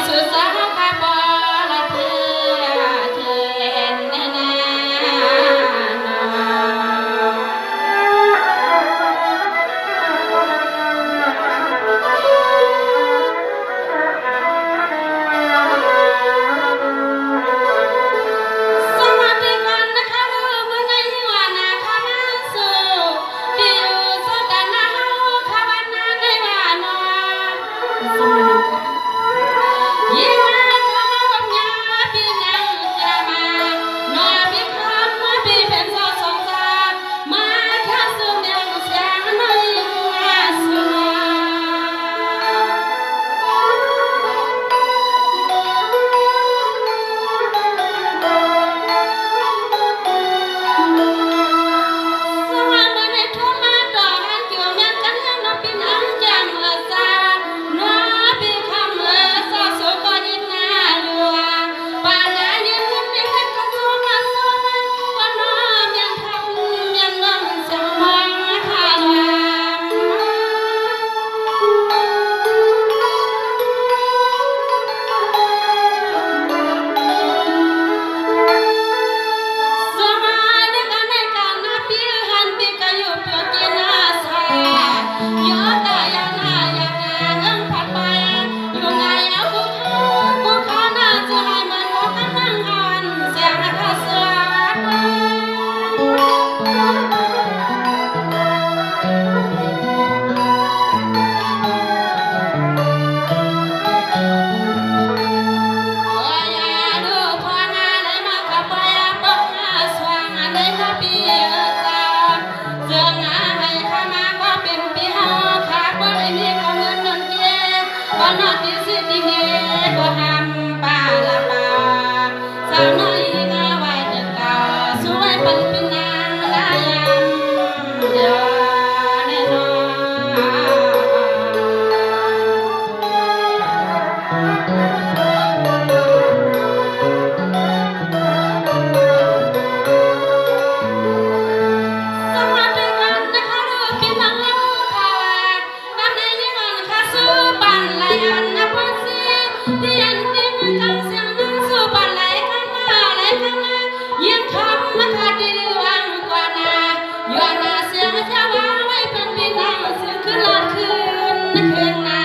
ສຸດສາວຂ້າບໍ່ລະເທື່ອເຫັນແນ່ນາ. ສະຫວັດດີກ່ອນນະຄະ ມື້ນີ້ວ່ານາຄະມາສູ່ ທີ່ຢູ່ສະຕານາເຮົາ ຄະວັນນາໄດ້ວ່າເນາະ ສະຫວັດດີກ່ອນ ຍິງມາເຂົ້າມາພົບຍາມາ ພີ່ນາງຈະມາ ນອນພິຄຳມາ ພີ່ເປັນຊາວສອງຊາ ມາທາສູ່ແມງສຽງນ້ອຍມາສູ່ນາ. ສະຫວັດດີ ມາໃນໂທມາຕໍ່ຫາກິວແມ່ນກັນເຮືອນ ນ້ອງປິ່ນອັງຈາມເອີສາ ນ້ອງປີຄຳເອີສາ ໂສກໍອິດໜ້າຫຼວງ ປານາຍິນເງິນເປັນເງິນກະຊວງມາຊວງມາ ກໍນ້ອງແມ່ນ ເຊິ່ງອາໄຫຂ້າມາກໍເປັນປີເຮົາ ຂ້າບໍ່ໄດ້ມີກໍເງິນເງິນເກ ກໍນອນຕິດສິດຕິເນ ກໍຫ້າມປາລະປາ ສາວນ້ອຍອີກາໄວ້ແຕ່ເກົ່າ ສວຍປັນເປັນນາງລາຍາມ ເດີແນ່ນອນ. ສະຫວັດດີກ່ອນນະຄະ ພີ່ນ້ອງເຮົາ ກຳນາຍຍິງອັນຄະຊູປານໄລອັນນະພອນສີ ທີ່ອັນຕິງກັງສຽງນາງຊູປານໄລຄຳມາ ໄລຄຳມາ ຍິງຄຳມາຄະດີວັງກວ່ານາ ຍ້ອນນາສຽງຈະວ່າໄວ້ເພິ່ນພີ່ນ້ອງ ສຽງຄືນລາດຄືນຄືນນາ.